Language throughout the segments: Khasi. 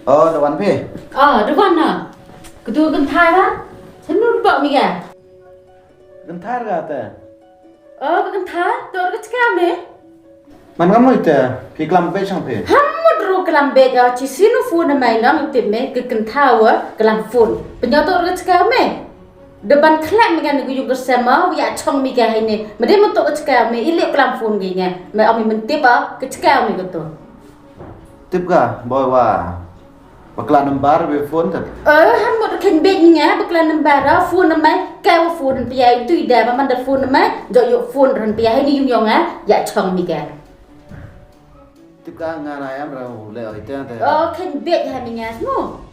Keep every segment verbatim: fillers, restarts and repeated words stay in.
Oh, da wan phi? Oh, da wan na. Katu kynthai ba? Sanu ba mi ga? Kynthai ga te. Oh, kynthai, to ka chika me. Man ngam ite, ki klam bej shang phi. Ham mut ru klam bej, ah, chi sinu phone mai nang tip me, ki kynthai wa klam phone. Penyo to ka chika me. Da ban khlem mi ga ni gu yu ga sema, wi ya chong mi ga hai ni. Ma de mut to ka chika me, ili klam phone gi nga. Me ami men tip ba, ka chika me ga to. Tip ga, boy wa. Bakla number be phone tat. Eh, han mo khen bej nga, bakla number ra phone mai, ka wa phone pia itu ida, ma man da phone mai, jo yo phone ran pia hai ni yung yong nga, ya chong mi ga. Tip ka nga na yam ra u le oi te te. Oh, khen bej ha mi nga mo.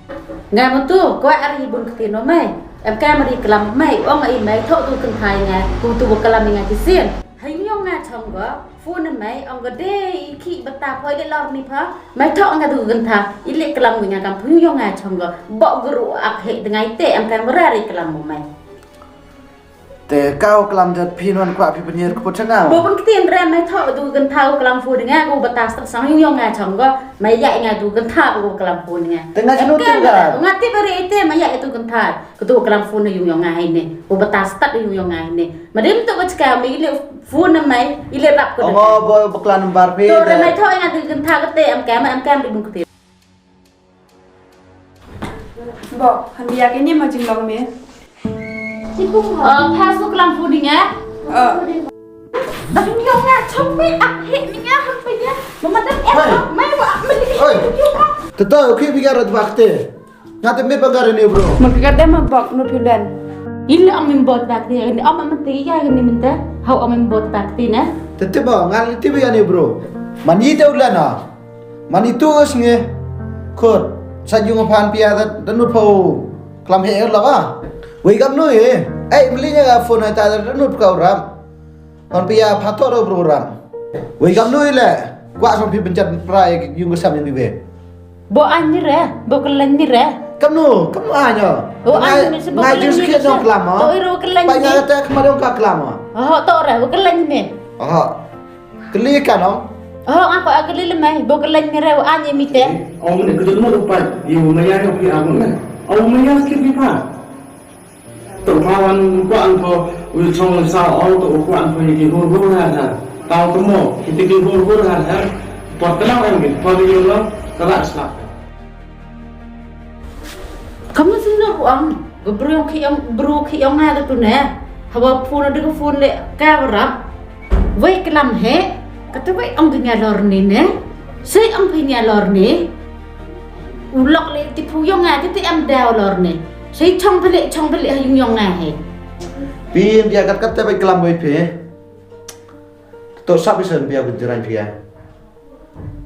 Nga mo tu, ko ari bun kti no mai. Em ka mari klam mai, ong ai mai tho tu kynthai nga, tu tu klam nga kisin. Hai yung yong nga chong go. Phone mai ong ga de i ki bata phoi de lor ni pha. Mai tho nga du gantha. I le klam nga kam phu yong nga chong go. Bo guru ak he de ngai te am kan ra re klam mo mai. Te kau klam jat phi non kwa phi penyer ko changa. Bo pun ktien re mai tho du gantha u klam phone nga go bata sat sang yung yong nga chong go. Mai ya nga du gantha go klam phone nga. Te nga chanu te nga. Nga te bare te mai ya tu gantha. Katu klam phone yung yong nga hai ne. U bata sat yung yong nga hai ne. Ma dem tu ka chika mi ile phone mai ile rap ko. Amo bo bakla number phi. To re mai tho nga du gantha kate am kam am kam di bun kate. Bo, han dia ke ni ma jinglong me. Pas ko klam phone nga. Eh. Dang yung nga chok mai ak he mi nga han pa ya. Mama dang eh mai wa ak mali. Oi. Tata okay bigar rat wakte. Nga te me pagar ni bro. Mun ka dem bok no pilen. Ila am min bot bak ti ni am am ti ya ni min ta. Hau am min bot bak ti na. Tete ba ngal ti ba ni bro. Mani te ulana. Mani tu snge. Khot. Sa jung phan pia da nu pau. Klam he la ba. Wei gam nu e. Ai mli nya phone ta da nu pau ram. Hon pia phato ro program. Wei kam nu ile. Kwa song phi penchat prai yung kesam yung ibe. Bo an ni re, bo kelen ni re. Kam nu, kam nu anyo. O an ni se bo kelen ni re. Ngai jus kit nong kelama. To iro kelen ni. Pai ngai te kemari ong ka kelama. Oh, to re, bo kelen ni. Oh. Keli ka nong. Oh, aku akeli lemai, bo kelen ni re, o an ni mite. Ong ni kedut mo rupai, yung maya no pi aku na. Ong maya skip ni pa. To pa wan kwah an pho u chong sa ong to kwah an pho ye ki hur hur ha ha. Tao to mo ki ti ki hur hur ha ha. Por tenang em ki por yo lo telah slap. Kamu sendiri uang, gebru ki yang bru ki yang ada tu ne. Hawa phone ada ke phone le ka berap. Wei kelam he, kata wei ong dunia lor ni ne. Sei ong phi nia lor ni. U lok le ti phu yong nga ti ti am dau lor ne. Sei chong pele chong pele ha yung yong nga he. Pin bia kat kat te bai klam bai phe. To sap isen bia ku jiran pia.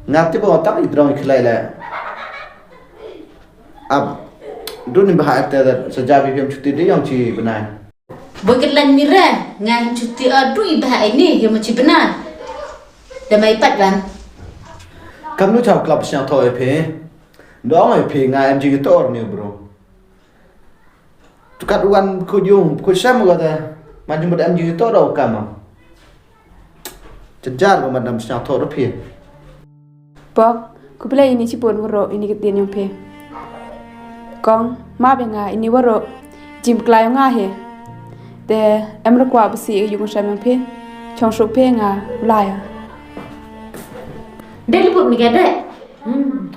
Nga ti bo tak i drong i khlai le. Ab dun ni bah te da sa ja bi pem chuti de yong chi benai. Bo kelen ni re, nga hin chuti a dui ba ini, yo ma chi bena. Da mai pat ban. Kam nu chau klap sñiaw tho e phe. Dong e phe nga em jing tor ni bro. Tukat wan ku yung, ku sem ko da. Ma jing bad em jing tor da kama. Chajar ko madam sñiaw tho da phe. Bok, khublei ini chibun waroh ini ka dien yong phe. Kong, ma be nga ini waroh jim klai yong nga he. Te em ra kwah bisi yung shem yong phe. Chong shu phe nga blai ya. Dek liput ni ka dek. Hmm.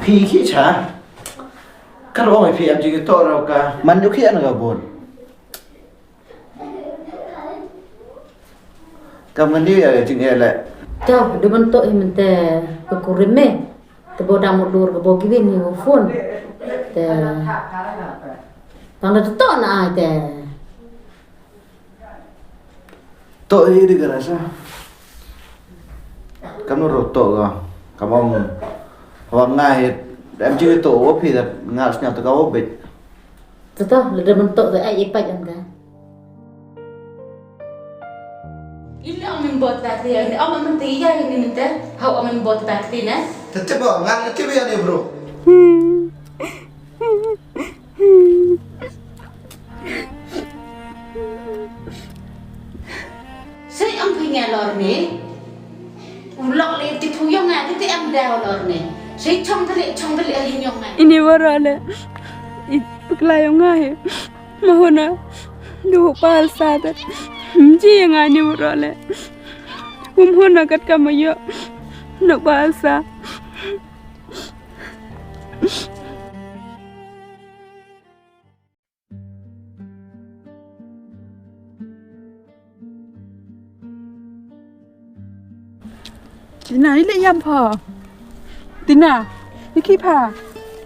Phi ki cha. Ka rong phi am ji ki to ro ka. Man ju ki an ga bun. Kam ngani ya jing ele. Tau, de ban to hi mente ka kurim me. Te bo dang mudur ka bo kiwin ni phone. Te tang da to na ai te. To hi di ka rasa. Kam no ro to ga. Kam ong. Wa nga hi. Em ji to wo phi da nga snya to ka wo bit. Tata, lada mentok tu ai ipat jam ka. Ini amin bot tak dia, ini amin menti ya ini menti. Hau amin bot tak dia na. Tete ba ngan tete ba ya ni bro. Sai am punya lor ni. Ulok le ti puyong nga tete am Dau lor ne. Shi chong tali, chong tali, ali nyong ngai. Ini wara le. I pklai yong ngai. Mahona. Du pal sa ta. Mji yong ngai ni wara le. Um hona kat kamayo. No pal sa. Tina, i leh ïam pha. Tina, i ki pha.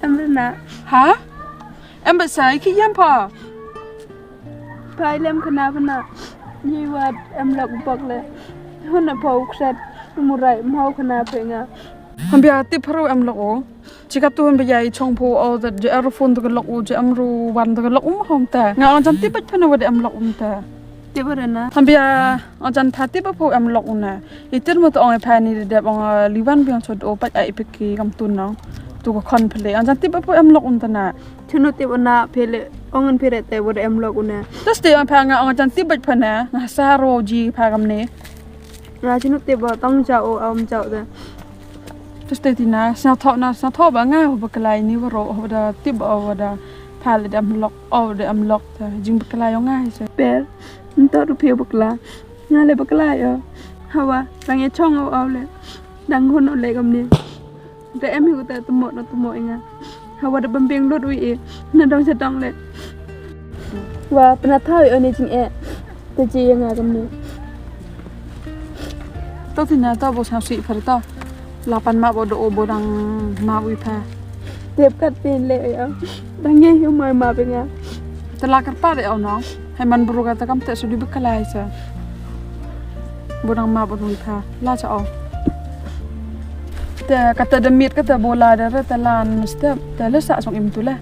Em na. Ha? Em ba sa i ki ïam pha. Pha i lem khana pha na. Ni wat em lok bok le. Hon na pha u kset. Murai mau khana pha nga. Hon bia tip pha ru em lok o. Chika tu hon bia i chong pho o da je er phone to ka lok o je em ru wan to ka lok um hom ta. Nga ong jan tip bach pha na wa de em lok um ta. Tip ba na. Hon bia ong jan tha tip ba pho em lok um na. I tir mo to ong e pha ni de dep ong li wan biang chot o pach ai pik ki kam tun nong. Tu ka khon pele ong jan tip ba pho em lok um ta na. Chunu tip na pele ong an pere te wa de em lok um na. Tas te ong pha nga ong jan tip bach pha na. Nga sa ro ji pha kam ne. Nga chunu tip ba tong jao o am jao de. Terus te Tina, sna tho na, sna tho ba nga ho ba klai ni waro ho da tip ba ho da pha le dam lok, o da am lok ta jing ba klai o nga hi se. Per, nto ru phi ba kla. Nga le ba klai o. Hawa, tang e chong o o le. Dang hon o le gam ni. Da em hi ko ta tumo no tumo inga. Hawa da bam beng lut wi e. Na dong sa dong le. Wa pna thau o ni jing e. Te ji nga gam ni. To Tina to bo sam si pher to. La pan ma bo do o bo dang ma wi pha. Tep kat tin le ya. Dang ye yu mai ma pe nga. Te la kar pa de o no. Hai man bru ka ta kam te su di bekalai sa. Bo dang ma bo wi pha. La cha o. Te kata de mit kata bo la de re te lan step te le sa song im tu le.